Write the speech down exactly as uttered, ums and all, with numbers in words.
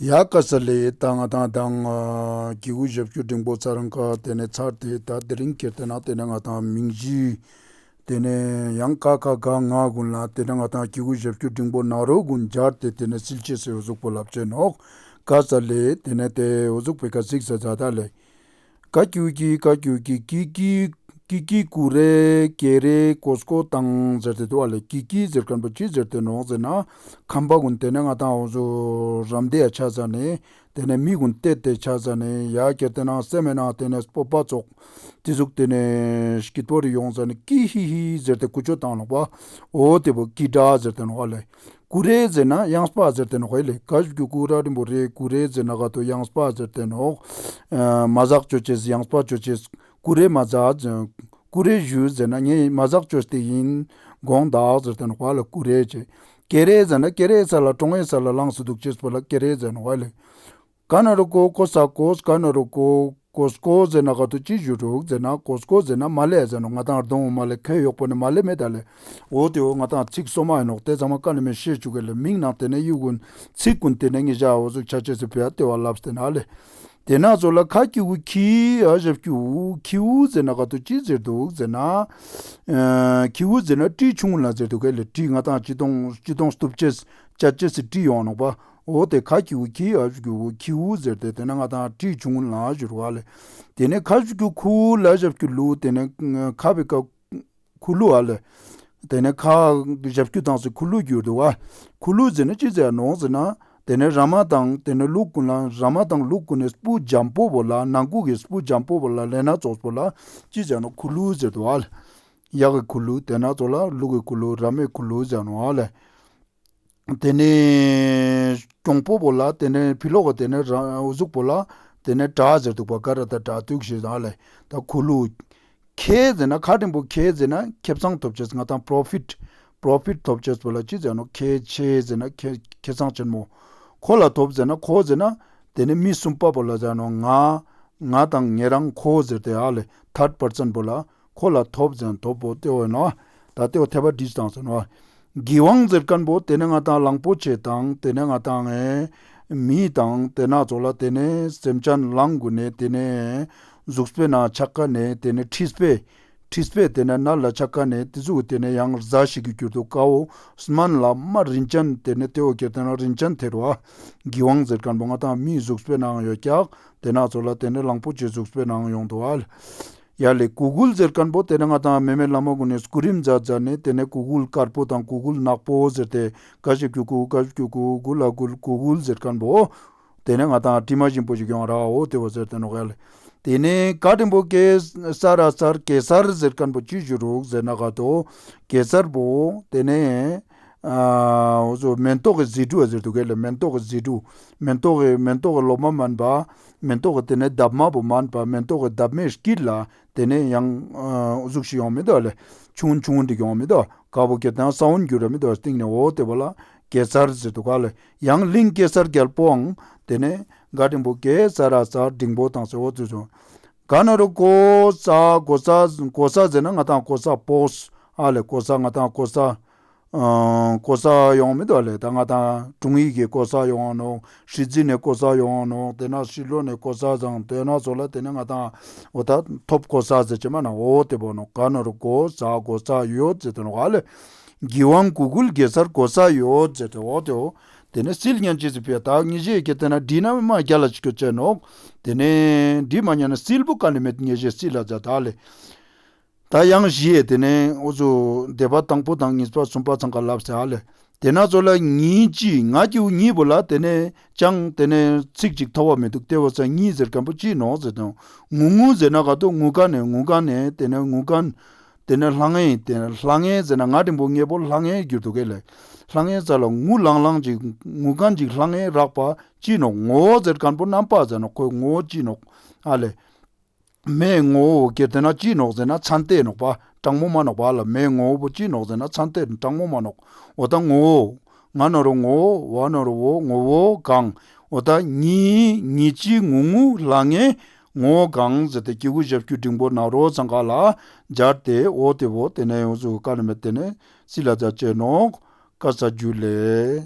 ཡ་ཀ་ས་ལེ། ད་ང་དང་དང་ཨ་གི་གུ་ཞབས་ཀྱུ་འགྲེང་བུ་ཚར་རང་ཀ་ཏེ་ནེ་ཚར་ཏེ་ད་དེ་རིང་ཁྱེར་ཏེ་ན་ཏེ་ནེ་ང་དང་མིང་གཞི་ཏེ་ནེ་ཡང་ཀ་ཁ་ག་ང་གུན་ལ་ཏེ་ནེ་ང་དང་གི་གུ་ཞབས་ཀྱུ་འགྲེང་བུ་ན་རོ་གུན་སྦྱར་ཏེ་ཏེ་ནེ་སིལ་ཅེས་སི་འོ་ཟུག་པོ་ལབ་ཅེས་ནོག། ཀ་ས་ལེ། ཏེ་ནེ་ཏེ་འོ་ཟུག་པེ་ཀ་ཟིགས་ས་ཛད་ད་ལེ། ཀ་ཀྱུ་ཀི་ཀ་ཀྱུ་ཀི་ཀི་ཀི་ཀི་ཀི་ཀུ་རེ་ཀེ་རེ་ཀོས་ཀོ་དང་ཟེར་ཏེ་དུག་པ་ལེ། ཀི་ཀི་ཟེར་ཁན་པོ་ཅི་ཟེར་ཏེ་ནོག་ཟེར་ན་ཁམས་པ་གུན་ཏེ་ནེ་ང་དང་འོ་ཟུག་རམ་དེ་ཡ་ཆ་ཟ་ནེ་ཏེ་ནེ་མི་གུན་ཏེ་ཏེ་ཆ་ཟ་ནེ་ཡ་ཁྱེར་ཏེ་ན་སེམས་མེད་ན་ཏེ་ནེ་སྤོབས་པ་ཙོགས་ཏེ་ཟུག་ཏེ་ནེ་སྐྱིད་པོ་རེ་ཡོང་ཟ་ནེ་ཀི་ཧི་ཧི་ཟེར་ཏེ་ཀུ་ཅོ་བཏང་ནོག་པ། འོ་ཏེ་བོ་ཀི་དྲ་ཟེར་ཏེ་ནོག་པ་ལེ། ཀུ་རེ་ཟེར་ན་ཡངས་པ་ཟེར་ཏེ་ནོག་ཧེ་ལེ། ཀ་ཞབས་ཀྱུ་ཀུ་ར་འགྲེང་བུ་རེ། ཀུ་རེ་ཟེར་ན་ག་ཏོ་ཡངས་པ་ཟེར་ཏེ་ནོག། ཨ་མ་ཟག་ཅོ་ཅེས་ཡངས་པ་ཅོ་ཅེས། ཀུ་རེ་མ་ཟག་ཀུ་རེ་ཞུ་ཟེར་ན་ངས་མ་ཟག་ཅོས་ཏེ་ཨིན་དགོངས་དག་ཟེར་ཏེ་ནོག་པ་ལེ། ཀུ་རེ་ཅེས། ཀེ་རེ་ཟེར་ན་ཀེ་རེ་ས་ལ་གྲོང་ངེ་ས་ལ་ལངས་སུ་དུག་ཅེས་པོ་ལ་ཀེ་རེ་ཟེར་ནོག་པ་ལེ། ཀ་ན་རོ་ཀོ། ཀོ་ས་ཀོས། ཀ་ན་རོ་ཀོ། ཀོས་ཀོ་ཟེར་ན་ག་ཏོ་ཅི་ཞུ་རུག་ཟེར་ན་ཀོས་ཀོ་ཟེར་ན་མ་ལེ་ཟེར་ནོག། ང་དང་རྡོང་མ་ལེ་ཁོའི་ཡོག་པོ་ནེ་མ་ལེ་མེད་ད་ལེ། འོ་ཏེ་བོ་ང་དང་ཚིག་སོ་མ་ཨིན་ནོག། ཏེ་ཚང་མ་ཀ་ནེ་མེ་ཤེས་ཅུག་གེ་ལེ། མིང་ནང་ཏེ་ནེ་ཡུ་གུན་ཚིག་གུན་ཏེ་ནེ་ངེ་ཞ་འོ་ཟུག་ཆ་ཅེས་སི་ཕི་ཡ་ཏེ་བོ་ལབས་ཏེ་ན་ལེ། ཏེ་ན་ཚོ་ལ་ཁ་ཀྱུ་གུ་ཁི་ཨ་ཞབས་ཀྱུ་ཁི་འུ་ཟེར་ན་ག་ཏོ་ཅི་ཟེར་དུག་ཟེར་ན། ཨ་ཁི་འུ་ཟེར་ན་གྲི་ཆུང་ལ་ཟེར་དུག་གེ་ལེ། གྲི་ང་དང་ཅི་ཏོང་ཅི་ཏོང་སྟུབ་ཅེས་ཅད་ཅེས་སི་གྲི་ཡོང་ནོག་པ། འོ་ཏེ་ཁ་ཀྱུ་གུ་ཁི་ཨ་ཞབས་ཀྱུ་གུ་ཁི་འུ་ཟེར་ཏེ་ཏེ་ནེ་ང་དང་གྲི་ཆུང་ལ་ཞུ་རུག་པ་ལེ། ཏེ་ནེ་ཁ་ཞབས་ཀྱུ་ཁུ་ལ་ཞབས་ཀྱུ་ལུ། ཏེ་ནེ་ཁ་བི་ཀ་ཁུ་ལུ་ཨ་ལེ། ཏེ་ནེ་ཁ་ཞབས་ཀྱུ་དང་སི་ཁུ་ལུ་གྱུར་དུག་པ། ཁུ་ལུ་ཟེར་ན་ཅི་ཟེར་ནོག་ཟེར་ན་ཏེ་ནེ་ར་མ་དང་ཏེ་ནེ་ལུག་གུན་ལ་ར་མ་དང་ལུག་གུན་ནི་སྤུ་འཇམ་པོ་བོ་ལ་ནང་ཁུག་གི་སྤུ་འཇམ་པོ་བོ་ལ་ལེ་ན་ཙོགས་པོ་ལ་ཅི་ཟེར་ནོག། ཁུ་ལུ་ཟེར་དུག་པ་ལེ། ཡག་གི་ཁུ་ལུ། ཏེ་ན་ཚོ་ལ་ལུག་གི་ཁུ་ལུ། ར་མའི་ཁུ་ལུ་ཟེར་ནོག་ཨ་ལེ། ཏེ་ནེ་གྱོང་པོ་བོ་ལ་ཏེ་ནེ་ཕི་ལོག་གི་ཏེ་ནེ་ར་འོ་ཟུག་པོ་ལ་ཏེ་ནེ་དྲ་ཟེར་དུག་པ། ག་ར་ད་དྲ་དུག་ཞེས་ཨ་ལེ། ད་ཁུ་ལུ། ཁེ་ཟེར་ན་ཁ་འགྲེང་བུ་ཁེ་ཟེར་ན་ཁེ་བཟང་ཐོབ་ཅེས། ང་དང་པྲོ་ཕིཊ། པྲོ་ཕིཊ་ཐོབ་ཅེས་པོ་ལ་ཅི་ཟེར་ནོག། ཁེ་ཆེ་ཟེར་ན་ཁེ་ཁེ་བཟང་ཆེན་མོ། ཁོ་ལ་ཐོབ་ཟེར་ན་ཁོ་ཟེར་ན་ཏེ་ནེ་མི་སུམ་པ་བོ་ལ་ཟེར་ནོག། ང་ང་དང་ཉེ་རང་ཁོ་ཟེར་ཏེ་ཨ་ལེ། ཐརཌ་པར་སན་བོ་ལ་ཁོ་ལ་ཐོབ་ཟེར་ཐོབ་བོ་ཏེ་བོ་ཨིན་ནོག། ད་ཏེ་བོ་ཐེ་བ་བྲིས་བཏང་ཟེར་ནོག། གི་ཝང་ཟེར་ཁན་བོ་ཏེ་ནེ་ང་དང་གླང་པོ་ཆེ་དང་ཏེ་ནེ་ང་དང་ཨེ་མི་དང་ཏེ་ན་ཚོ་ལ་ཏེ་ནེ་སེམས་ཅན་གླང་གུན་ནི་ཏེ་ནེ་གཟུགས་པོའི་ནང་ཆ་ཁན་ནི་ཏེ་ནེ་མཁྲིས་པའི་མཁྲིས་པའི་ཏེ་ནེ་ནད་ལ་ཆ་ཁན་ནི་ཏེ་ཟུག་ཏེ་ནེ་ཡང་རྫ་ཞིག་གི་གྱུར་དུག་ཀ་བོ་སྨན་ལ་མ་རིན་ཅན་ཏེ་ནེ་ཏེ་བོ་ཁྱེར་ཏེ་ན་རིན་ཅན་ཐེར་བ་གི་ཝང་ཟེར་ཁན་བོ་ང་དང་མིའི་གཟུགས་པོའི་ནང་ཡོད་ཀྱག། ཏེ་ན་ཚོ་ལ་ཏེ་ནེ་གླང་པོ་ཆེའི་གཟུགས་པོའི་ནང་ཡོང་དུག་ཨ་ལེ། ཡ་ལེ་གུ་གུལ་ཟེར་ཁན་བོ་ཏེ་ནེ་ང་དང་མེ་མེ་བླ་མ་གུན་ནི་སྐུ་རིམ་མཛད་མཛད་ནེ་ཏེ་ནེ་གུ་གུལ་དཀར་པོ་དང་གུ་གུལ་ནག་པོ་ཟེར་ཏེ་ཀ་ཞབས་ཀྱུ་གུ་ཀ་ཞབས་ཀྱུ་གུ་གུ་ལ་གུལ་གུ་གུལ་ཟེར་ཁན་བོ་ཏེ་ནེ་ང་དང་དྲི་མ་ཞིམ་པོ་ཞིག་ཡོང་ར་འོ་ཏེ་བོ་ཟེར་ཏེ་ནོག་ཡ་ལེ། ཏེ་ནེ་ཀ་འགྲེང་བུ་ཀེ་ས་ར་སར་གེ་སར་ཟེར་ཁན་བོ་ཅི་ཞུ་རུག་ཟེར་ན་ག་ཏོ་གེ་སར་བོ་ཏེ་ནེ་ཨ་འོ་ཟོ་མེན་ཏོག་གི་ཟེ་འབྲུ་ཟེར་དུག་གེ་ལེ། མེན་ཏོག་གི་ཟེ་འབྲུ་མེན་ཏོག་གི་མེན་ཏོག་གི་ལོ་མ་མན་པ་མེན་ཏོག་གི་ཏེ་ནེ་འདབ་མ་བོ་མན་པ་མེན་ཏོག་གི་འདབ་མའི་དཀྱིལ་ལ་ཏེ་ནེ་ཡང་ཨ་འོ་ཟུག་ཞིག་ཡོང་མི་དུག་ལེ། ཆུང་ཆུང་འདི་ཡོང་མི་དུག་ཀ་བོ་ཁྱེར་ཏེ་ན་ས་བོན་གྱུར་ར་མི་དུག་སྟིང་ནེ་འོ་ཏེ་བོ་ལ་གེ་སར་ཟེར་དུག་ག་ལེ། ཡང་གླིང་གེ་སར་རྒྱལ་པོའང་ཏེ་ནེ་ཀ་འགྲེང་བུ་ཀེ་ས་ར་ས་འགྲེང་བུ་དང་ཟེར་འོ་ཙུག་ཙུག་ག་ན་རོ་གོ་ས་གོ་ས་གོ་ས་ཟེར་ན་ང་དང་གོ་ས་པོས་ཨ་ལེ། གོ་ས་ང་དང་གོ་ས་ཨ་གོ་ས་ཡོང་མི་དུག་ལེ། ད་ང་དང་དྲུང་ཡིག་གི་གོ་ས་ཡོང་ནོག། ཧྲི་ཙི་ནེ་གོ་ས་ཡོང་ནོག། ཏེ་ན་ཧྲི་ལོ་ནེ་གོ་ས་ཟང་ཏེ་ན་ཚོ་ལ་ཏེ་ནེ་ང་དང་འོ་ད་ཐོབ་གོ་ས་ཟེར་ཅེས་མ་ན་འོ་ཏེ་བོ་ནོག། ག་ན་རོ་གོ་ས་གོ་ས་ཡོད་ཟེར་ཏེ་ནོག་ཨ་ལེ། གི་ཝང་གུ་གུལ་གེ་སར་གོ་ས་ཡོད་ཟེར་ཏེ་འོ་ཏེ་བོ་ཏེ་ནེ་སིལ་ཉན་ཅེས་སི་ཕི་ཡ་ད་ངེ་ཞེ་ཁྱེར་ཏེ་ན་འབྲི་ན་མ་རྒྱལ་ལ་ཅིག་ཅོ་ཅེས་ནོག། ཏེ་ནེ་འབྲི་མ་ཉན་ན་སིལ་བུ་ཀ་ནེ་མེད་ངེ་ཞེ་སིལ་ལ་ཛད་ད་ལེ། ད་ཡང་བཞི་ཡེ་ཏེ་ནེ་འོ་ཟོ་སྡེ་པ་དང་པོ་དང་གཉིས་པ་གསུམ་པ་ཚང་ཀ་ལབས་ཟེར་ཨ་ལེ། ཏེ་ན་ཚོ་ལ་ཉིས་ཅི་ང་ཀྱི་འུ་ཉིས་བོ་ལ་ཏེ་ནེ་ཅང་ཏེ་ནེ་ཚིག་ཅིག་ཐོབ་བ་མི་དུག། ཏེ་བོ་ས་ཉིས་ཟེར་ཁན་བོ་ཅི་ནོག་ཟེར་དང་ངུ་ངུ་ཟེར་ན་ག་ཏོ་ངུ་ཁན་ནེ་ངུ་ཁན་ནེ་ཏེ་ནེ་ངུ་ཁན་ཏེ་ནེ་ལྷང་ངེ་ཏེ་ནེ་ལྷང་ངེ་ཟེར་ན་ང་འགྲེང་བུ་ངེ་བོ་ལྷང་ངེ་གྱུར་དུག་གེ་ལེ། ལྷང་ངེ་ས་ལ་ངུ་ལང་ལང་ཅིག་ངུ་ཁན་ཅིག་ལྷང་ངེ་རག་པ་ཅི་ནོག། ངོ་བོ་ཟེར་ཁན་བོ་རྣམ་པ་ཟེར་ནོག། ཁོའི་ངོ་བོ་ཅི་ནོག་ཨ་ལེ། མེའི་ངོ་བོ་ཁྱེར་ཏེ་ན་ཅི་ནོག་ཟེར་ན་ཚན་ཏེ་ནོག་པ། གྲང་མོ་མ་ནོག་པ་ལ། མེའི་ངོ་བོ་ཅི་ནོག་ཟེར་ན་ཚན་ཏེ་གྲང་མོ་མ་ནོག། འོ་ད་ངོ་བོ་ང་ན་རོ་ངོ་བོ་བ་ན་རོ་བོ་ངོ་བོ་གང་། འོ་ད་ཉིས་ཉིས་ཅི་ངུ་ངུ་ལྷང་ངེ་ངོ་བོ་གང་ཟེར་ཏེ་གི་གུ་ཞབས་ཀྱུ་འགྲེང་བུ་ན་རོ་ཚང་ཀ་ལ་སྦྱར་ཏེ་འོ་ཏེ་བོ་ཏེ་ནེ་ཡོང་སུ་ཀ་ནེ་མེད་ཏེ་ནེ་སིལ་ལ་ཛད་ཅེས་ནོག། ཀ་ས་ཇུ་ལེ།